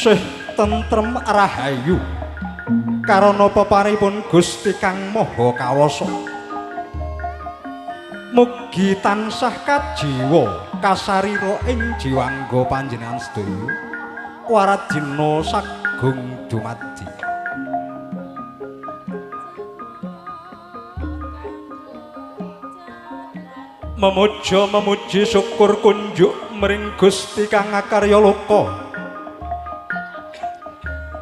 Taksih tentrem rahayu karana peparipun Gusti Kang Maha Kawasa. Mugi tansah kajiwa kasarira ing jiwangga panjenengan sedaya waradina sagung dumadi. Memuja memuji syukur kunjuk mring Gusti Kang akarya loka.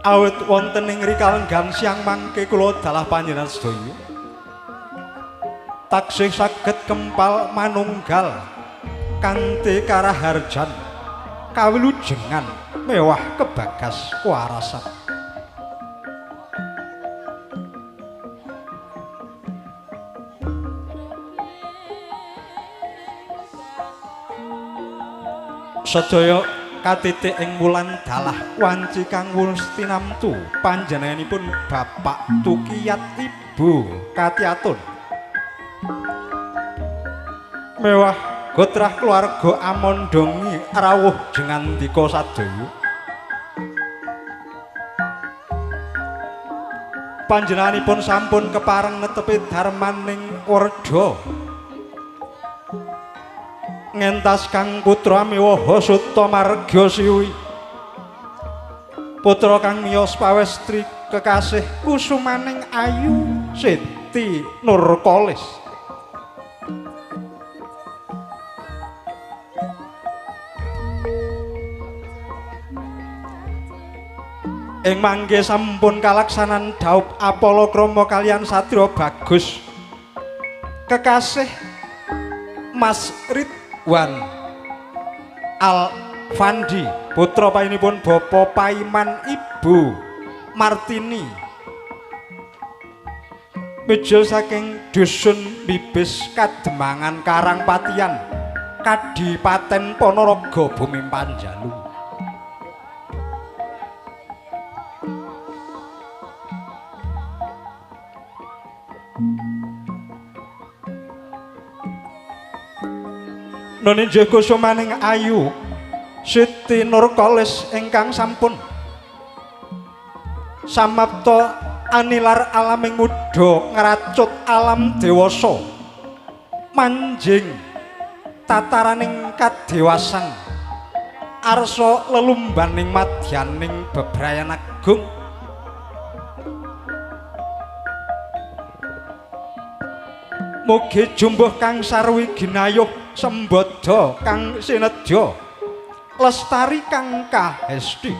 Awit wonten ing rikalenggan siang mangke kula dalah panjenengan sedaya taksih saged kempal manunggal kanthi karaharjan kawilujengan mewah kebagas warasan. Sedaya katitik ing wulan dalah wanci kang wus tinamtu panjenenganipun Bapak Tukiyat Ibu Katiatun mewah gotrah keluarga amondongi rawuh jengandika sadaya. Panjenenganipun sampun kepareng netepi dharmaning werda ngentas kang putra miwaha suta margya siwi putra kang miyos pawestri kekasih kusumaning ayu Siti Nurkolis. Ing mangke sampun kalaksanan dhaup apala krama kaliyan satria bagus kekasih Mas Ridwan Al Fandi putra painipun Bapak Paiman Ibu Martini mijil saking dusun Bibis Kademangan Karangpatihan Kadipaten Ponorogo Bumi Panjalu. Nun injih kusumaning ayu Siti Nurkolis ingkang sampun samapta anilar alaming muda ngracut alam dewasa manjing tataraning kadewasan arsa lelumbaning madyaning bebrayan agung. Mugi jumbuh kang sarwi ginayuh sembada kang sinedya lestari kang kahesti.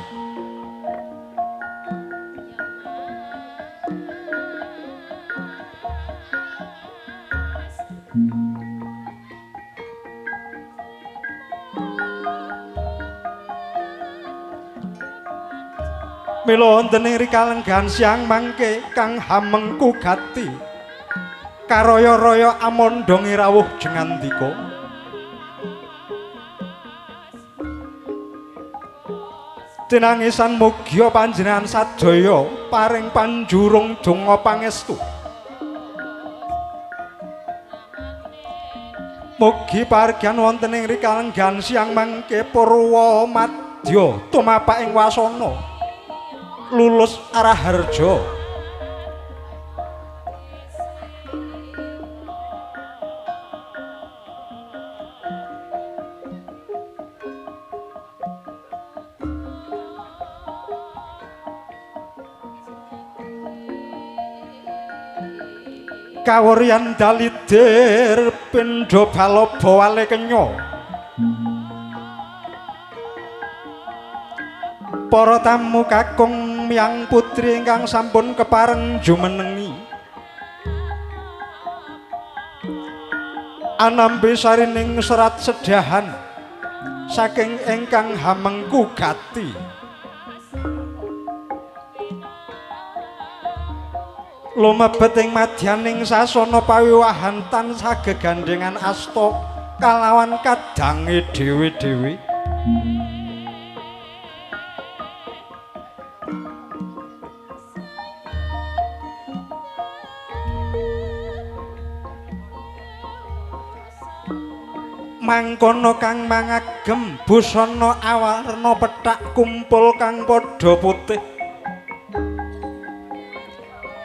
Mila wonten ing rikalenggahan siang mangke kang hamengku gati karaya-raya amondongi rawuh jengandika. Tinangisan mugia panjenengan sadaya paring panjurung donga pangestu. Mugi pargyan wonten ing rikalenggahan siang mangke purwa madya tumapak ing wasana lulus araharja. Kawuryan dalidir pindha balaba wale kenya. Para tamu kakung miyang putri ingkang sampun kepareng jumenengi anampi sarining serat sedahan saking ingkang hamengku gati. Lumebet ing madyaning sasana pawiwahan tansah gegandhengan asta kalawan kadange dhewe-dhewe. Mangkono kang mangagem busana awarna pethak kumpul kang padha putih.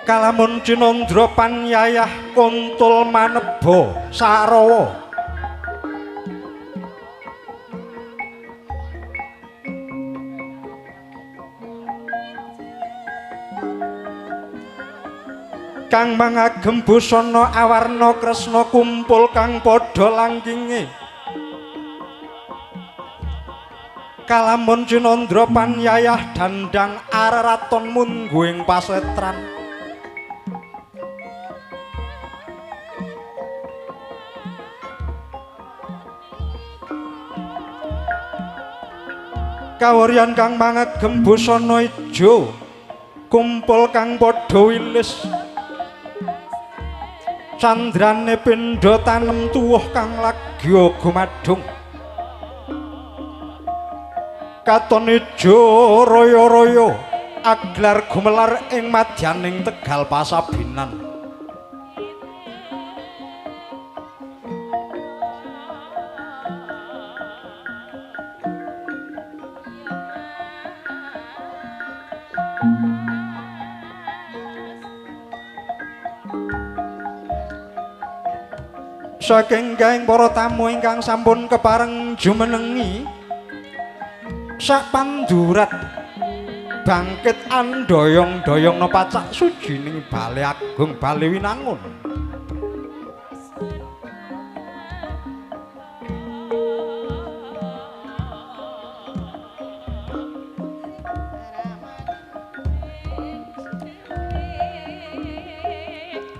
Kalamun cinandra panyayah kuntul maneba sarawa. Kang mangagem busana awarna kresna kumpul kang padha langkinge. Kalamun cinandra panyayah dandang araraton mungguing pasetran. Kawuryan kang mangagem busana ijo kumpul kang padha wilis. Candrane pindha tanem tuwuh kang lagya gumadung. Katon ijo raya-raya aglar gumelar ing madyaning tegal pasabinan. Saking gaeng para tamu ingkang sampun kepareng jumenengi sak pandurat bangkit andoyong-doyongna pacak sujining Bale Agung Bale Winangun.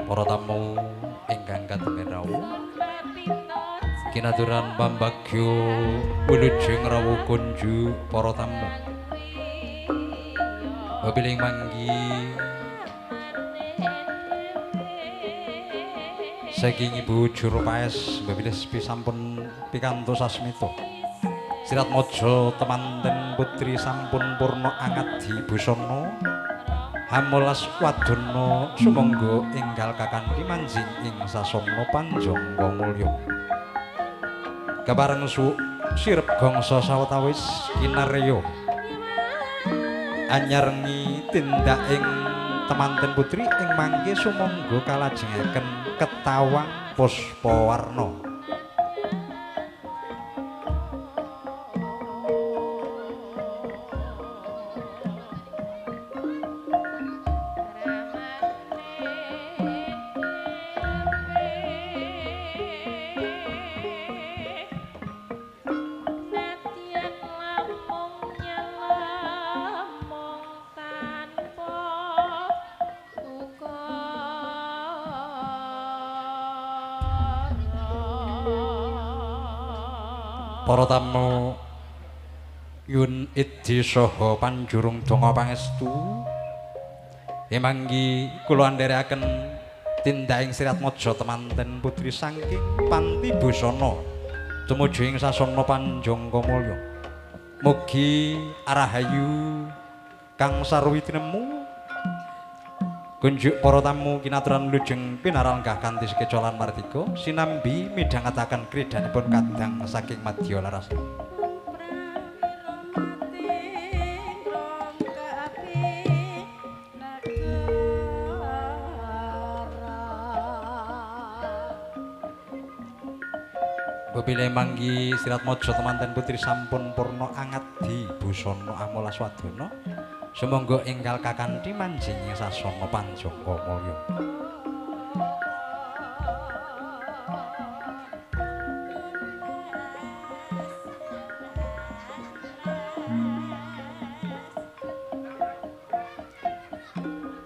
Para tamu ingkang katemen rawuh, kinaturan pambagyo wilujeng rawuh kunjuk para tamu. Wabiling manggi saking Ibu Juru Paes wabilis sampun pikantos sasmita. Sirat mojo temanten putri sampun purna angadi busana. Hamolas wadana sumangga enggal kakandi manjing ing sasana panjangka mulya. Kepareng sirep gangsa sawetawis kinarya anyarengi tindak ing temanten putri ing mangke sumangga kalajengaken ketawang puspawarna. Para tamu yun idhi saha panjurung donga pangestu emanggi kula andherekaken tindaking Siratmaja temanten putri saking panti busana tumuju ing sasana panjangka mulya. Mugi arahayu kang sarwi tinemu kunjuk para tamu kinaturan wilujeng pinaranggah kanthi sekeca lan mardika sinambi midhangetaken kridhanipun kadang saking madya laras. Bebile manggi Siratmaja temanten putri sampun purna angadi busana amolas wadana. Sumangga enggal kakanthi manjing ing sasana panjangka mulya.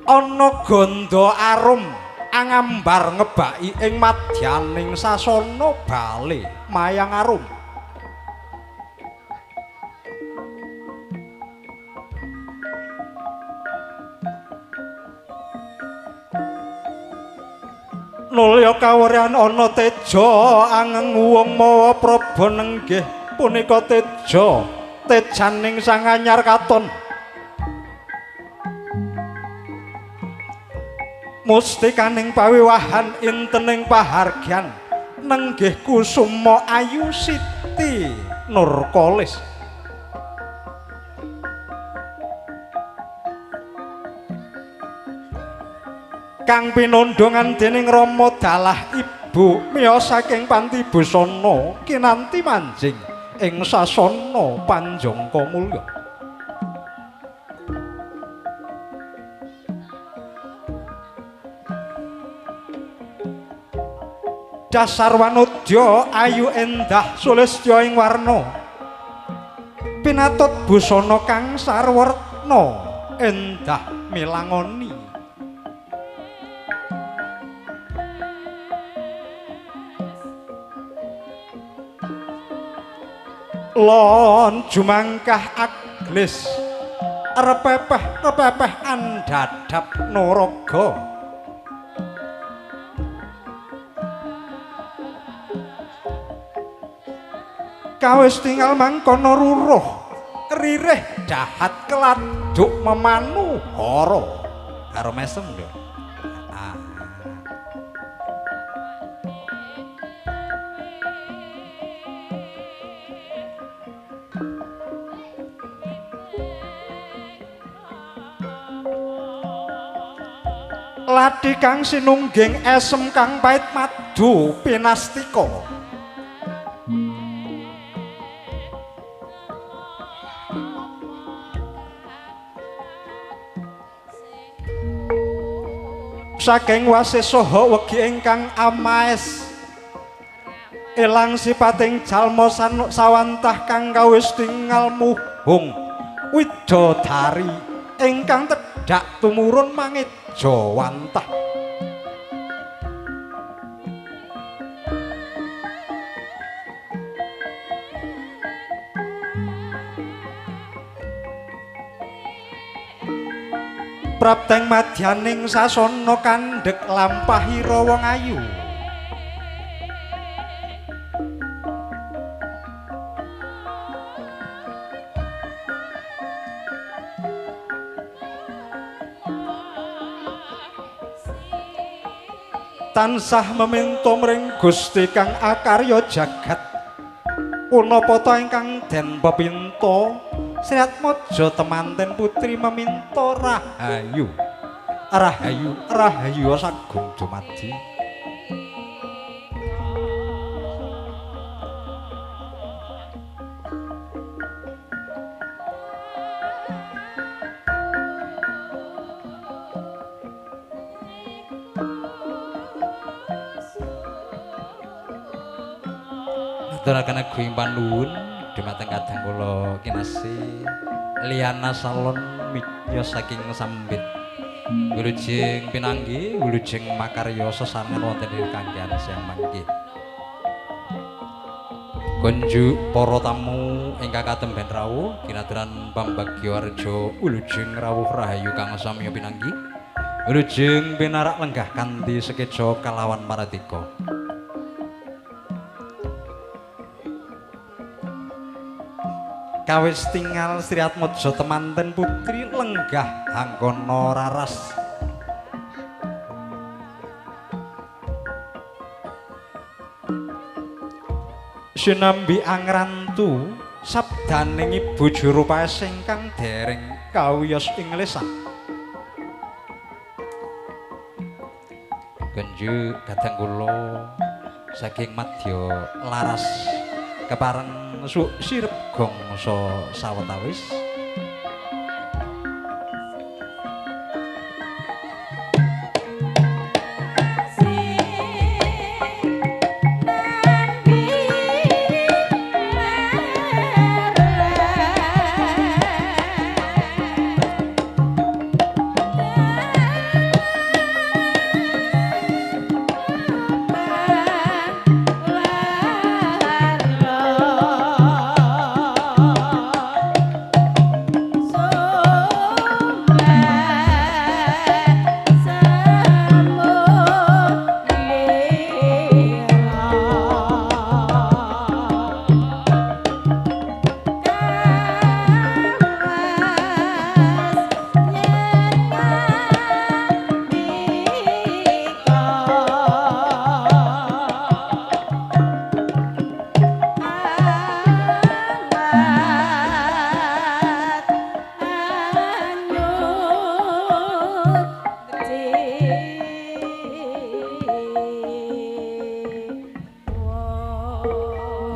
Ana gandha arum angambar ngebaki ing madyaning sasana bale mayang arum. Nulya kawuryan ana teja angeng wong mawa praba nenggih punika teja tejaning sang anyar katon. Mustikaning pawiwahan intening pahargyan Nenggih Kusuma Ayu Siti Nurkolis. Kang pinondongan dening Rama dalah ibu miyos saking panti busana kinanti manjing ing sasana panjangka mulya. Dasar wanodya ayu endah sulistya ing warna pinatut busana kang sarwerna endah milangoni. Lon jumangkah aglis repepeh repepeh andhadhap naraga. Kawis tinggal mangkono ruruh ririh dahat keladuk memanu hara karo mesem lho. Ladi kang sinungging esem kang pait madu pinastika. Saking wasis saha wegi ingkang amaes elang sipating jalma sawantah kang kawis tingal muhung widodari ingkang tedhak tumurun mangeja wantah. Prapteng madyaning sasana kandhek lampahira wong ayu. Tansah meminta mring Gusti kang akarya jagat. Punapa ta ingkang den pepinta Sriatmaja temanten putri meminta rahayu. Rahayu, rahayu sagung dumadi. Aturaken agung panuwun dumateng kadang kula kinasih Liana Salon miyos saking Sambit. Wilujeng pinanggi, wilujeng makarya sesarengan wonten ing kanggean siang mangke. Kunjuk para tamu ingkang katemben rawuh kinaturan pambagya reja wilujeng rawuh rahayu kang samiya pinanggi. Wilujeng pinarak lenggah kanthi sekeca kalawan maradika. Kawis tingal Sriatmaja temanten putri lenggah hangkana raras. Sinambi angrantu sabdaning ibu juru paes ingkang dereng kawiyos ing lesan. Genjuk kadang kula saking madya laras kepareng sirep gongso sawetawis.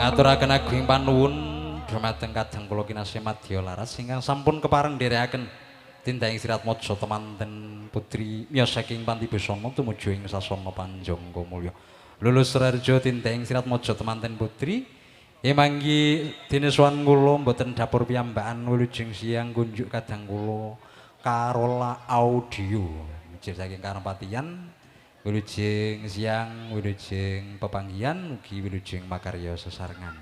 Ngaturaken agung panuwun dumateng kadang kula kinasih madya laras ingkang sampun kepareng nderekaken tindak ing Siratmaja temanten putri miyos saking Panti Busana tumuju ing sasana Panjangka Mulya. Lulus Raharja tindak ing Siratmaja temanten putri emanggi dene sowan kula mboten dapur piyambakan wilujeng siang kunjuk kadang kula Karola Audio mijil saking Karangpatihan wilujeng siang wilujeng pepanggihan ugi wilujeng makarya sesarengan.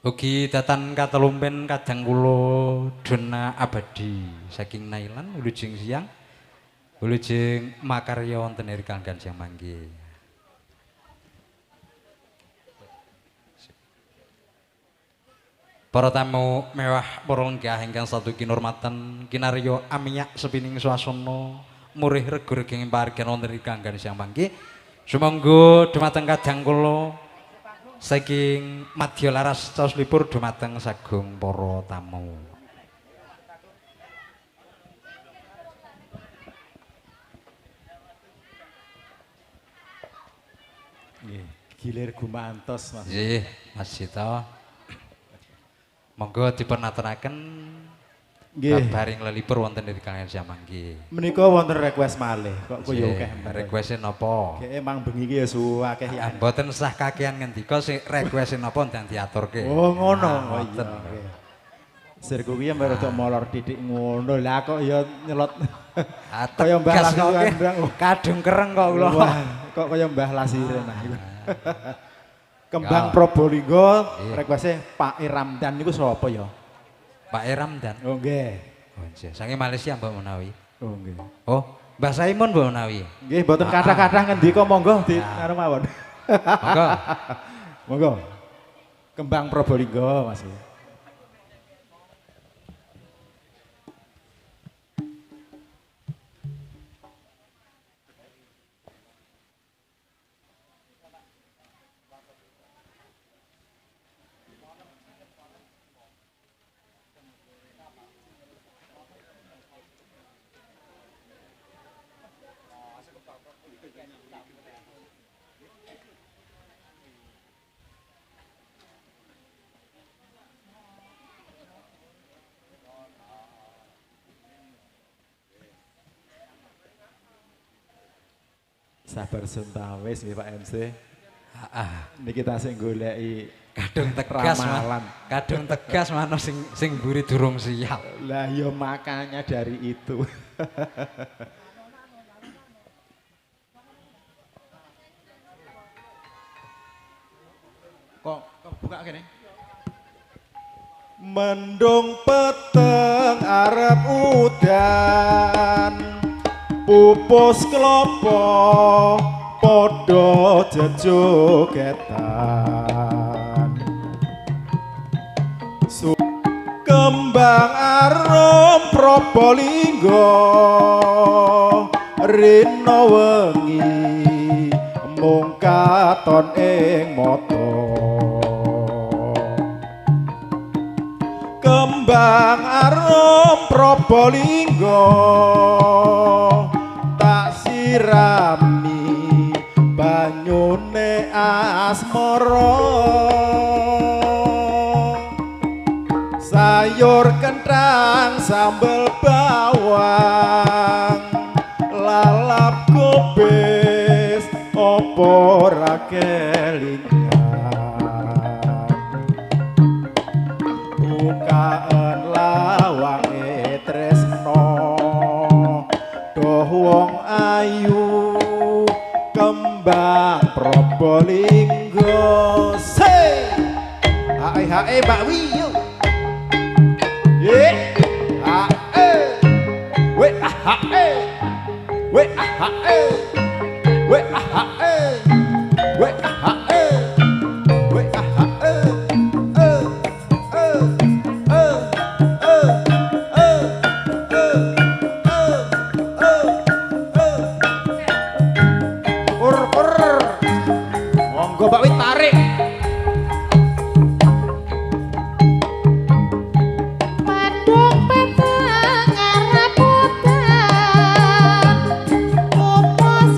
Ugi datan katelumpen kadang kula Dona Abadi saking Nailan wilujeng siang wilujeng makarya wonten ing kanggan siang mangke. Para tamu mewah para lenggah ingkang satu kinurmatan kinarya amiyak sepining swasana murih regu-reging pahargyan wonten ing kanggan siang mangke. Sumangga dumateng kadang kula saking madya laras caos lipur dumateng sagung para tamu. Nggih, gilir gumantos Mas. Nggih, Mas Jito. Monggo dipun aturaken nggih babaring lelipur wonten ing kanggan siang mangke. Menika wonten request malih kok kowe ya akeh. Requeste napa? Gek emang bengi iki ya suwe akeh ya. Mboten sah kakean ngendika sing requeste napa ndang diaturke. Oh ngono. Oh iya. Sirku ki ya rada molor titik ngono. Lah kok ya nyelot. Kaya Mbah Lasiren. Kadung kereng kok kula. Kok kaya Mbah Lasiren nah iku. Kembang Probolinggo requeste Pak Ramdan niku sapa ya? Pak Ramdan. Oh nggih. Oh nggih. Saking Malaysia Mbak menawi. Oh nggih. Oh, Mbah Saimun Mbak menawi. Nggih, mboten kathah-kathah ngendika monggo di karo mawon. Monggo. Monggo. Kembang Probolinggo Mas. Sabar sentawis nggih Pak MC. Heeh. Niki tasih goleki kadung tegas ramalan. Kadung tegas manuk sing sing mburi durung siap. Lah ya makanya dari itu. Kok buka kene? Mendung peteng arep udan. Pupus klopo padha jejogetan. Kembang arum Probolinggo rina wengi mung katon ing mata. Kembang arum Probolinggo tak sirami banyune asmara. Sayur kenthang sambel bawang lalap kubis apa ora kelingan. Bukaen lawange tresno doh wong ayu kembang Probolinggo. Se hae hae Mbak Wi yo. Ye ha e we ha e we ha e we ha e we ha e we ha e e e e e e e e e. Ur ur. Monggo Mbak Wi tarik. Mendung peteng arep udan, pupus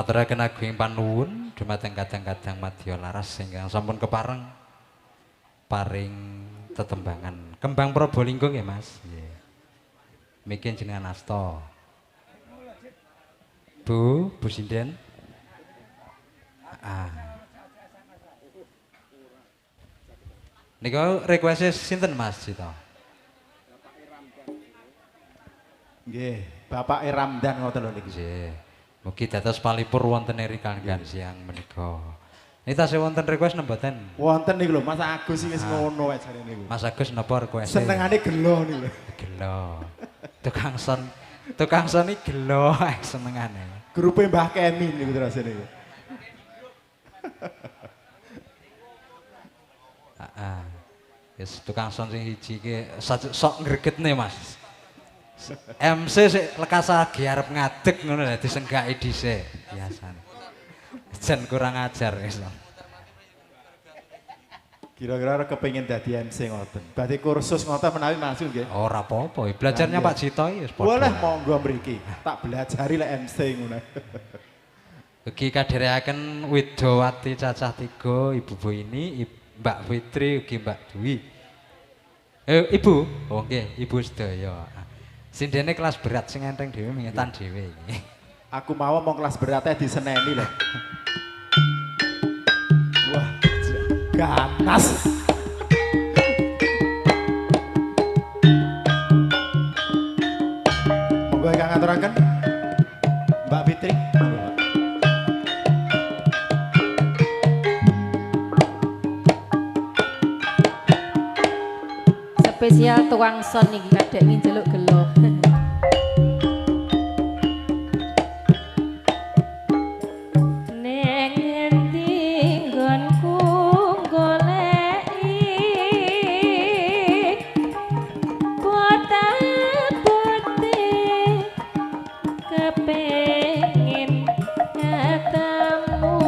Aturaken agung panuwun dumateng kadang-kadang madya laras ingkang sampun kepareng paring tetembangan. Kembang Probolinggo nggih Mas. Nggih. Miki jenengan asta. Bu, Bu Sinden. Ah. Nika request sinten Mas Cito? Nggih, Bapak Ramdan ngoten lho niki. Nggih. Mugi dados palipur wonten ing kanggan siang menika. Niki tasih wonten request napa mboten? Wonten niku lho, Mas Agus iki wis ngono wae jarene niku. Mas Agus napa request? Senengane gelo niku lho. Gelo. Tukang son iki gelo senengane. Grupe Mbah Kemi niku terus niku. Heeh. Wis tukang son sing hiji iki sok ngregetne Mas. MC sik lekas lagi arep ngadeg ngono lho disenggaki dhisik biasane. Jan kurang ajar wis. Kira-kira kepengin dadi MC ngoten. Badhe kursus ngoten menawi Mas nggih. Ora apa-apa, belajarnya Pak Jito iki wis padha. Boleh monggo mriki. Tak belajari lek MC ngono. Ugi kadherekaken Widowati cacah 3, Ibu Bu ini, Mbak Fitri ugi Mbak Dwi. Ibu, oh nggih, Ibu sedaya. Sindene kelas berat sing enteng dhewe mingetan dhewe iki. Aku mau omong kelas beratnya diseneni lho. Wah, ganas. Monggo ingkang ngaturaken Mbak Fitri. Monggo, Pak. Spesial tukang son iki kadek njaluk gelo. Neng endi nggonku goleki bote kepengin ketemu.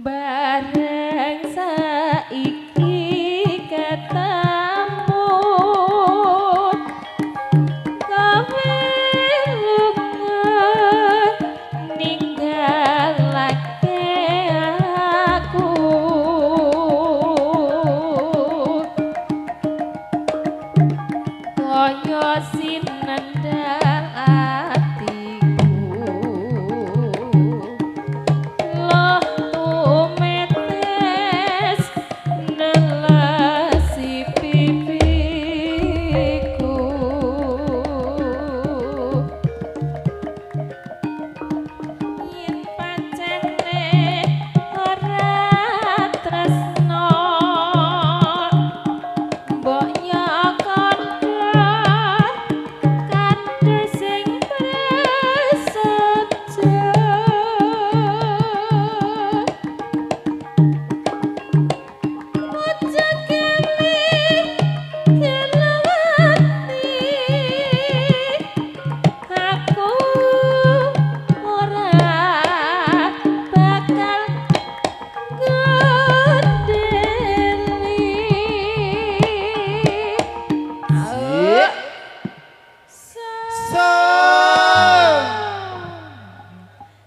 Bareng saiki ketemu kowe lunga ninggalake aku kaya sinendal atiku.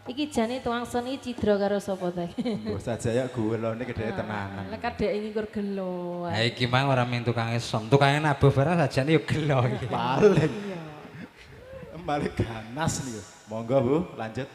Iki jane tuang son iki cidra karo sapa ta? Mbok sajaya golone kedhe tenanan. Lek kadek iki kur gelo. Ha iki mang ora mung tukange son, tukange nabuh barang sajane yo gelo iki. Paling. Paling ganas niku. Monggo Bu, lanjut.